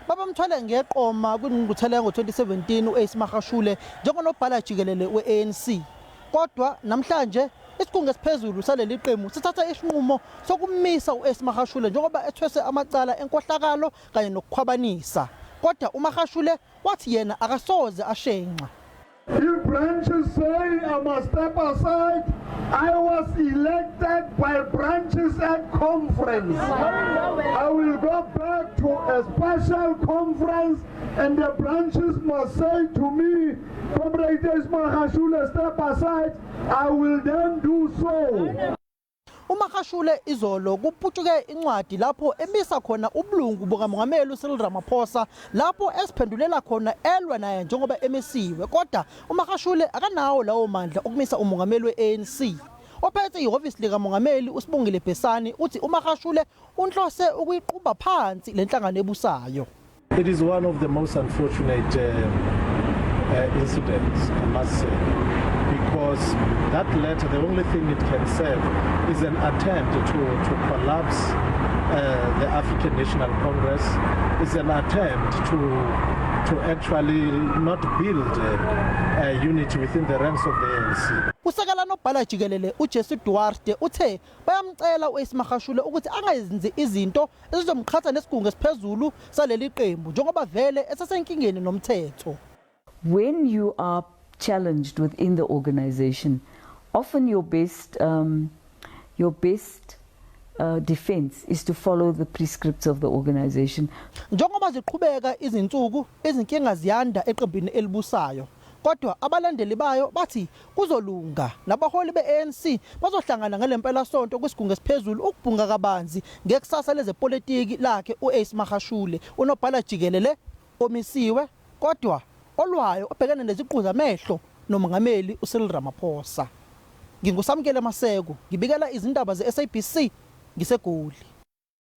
Babamthwele ngeqoma kwingqungquthela yango-2017 u-Ace Magashule njengonobhala jikelele we-ANC. Kodwa namhlanje isigungu esiphezulu saleli qembu sithatha isinqumo sokumisa u-Ace Magashule njengoba ethweswe amacala enkohlakalo kanye nokukhwabanisa. Kodwa uMagashule wathi yena akasoze ashenxa. If branches say I must step aside, I was elected by branches at conference. I will go back to a special conference and the branches must say to me, "Comrade Ace Magashule, step aside." I will then do so. UMagashule izolo kuputshuke incwadi lapho emisa khona ubulungu bukamongameli uCyril Ramaphosa, lapho esiphendulela khona elwa naye njengoba emisiwe. Kodwa uMagashule akanawo lawo mandla okumisa umongameli we-ANC. Ophethe ihhovisi likamongameli uSibongile Besani uthi uMagashule unhlose ukuyiquba phansi lenhlangano ebusayo. It is one of the most unfortunate incidents, I must say, because that letter, the only thing it can serve is an attempt to collapse the African National Congress, is an attempt to actually not build a unity within the ranks of the ANC. Usekela nobhala jikelele uJesse Duarte uthe bayamcela uAce Magashule ukuthi angayenzi izinto ezizomqhatha nesigungu esiphezulu saleli qembu, njengoba vele esesenkingeni nomthetho. When you are challenged within the organization, often your best defense is to follow the prescripts of the organization. Njengoba ziqhubeka izinsuku, izinkinga ziyanda eqembini elibusayo. Kodwa abalandeli bayo bathi kuzolunga. Nabaholi beANC bazohlangana ngalempela sonto kwisigungu esiphezulu ukubhunga kabanzi ngekusasa lezepolitiki lakhe uAce Magashule, unobhala jikelele omisiwe kodwa olwayo obhekene neziqu zamehlo nomongameli uCyril Ramaphosa. NginguSamkele Maseko, ngibikela izindaba zeSABC ngiseGoli.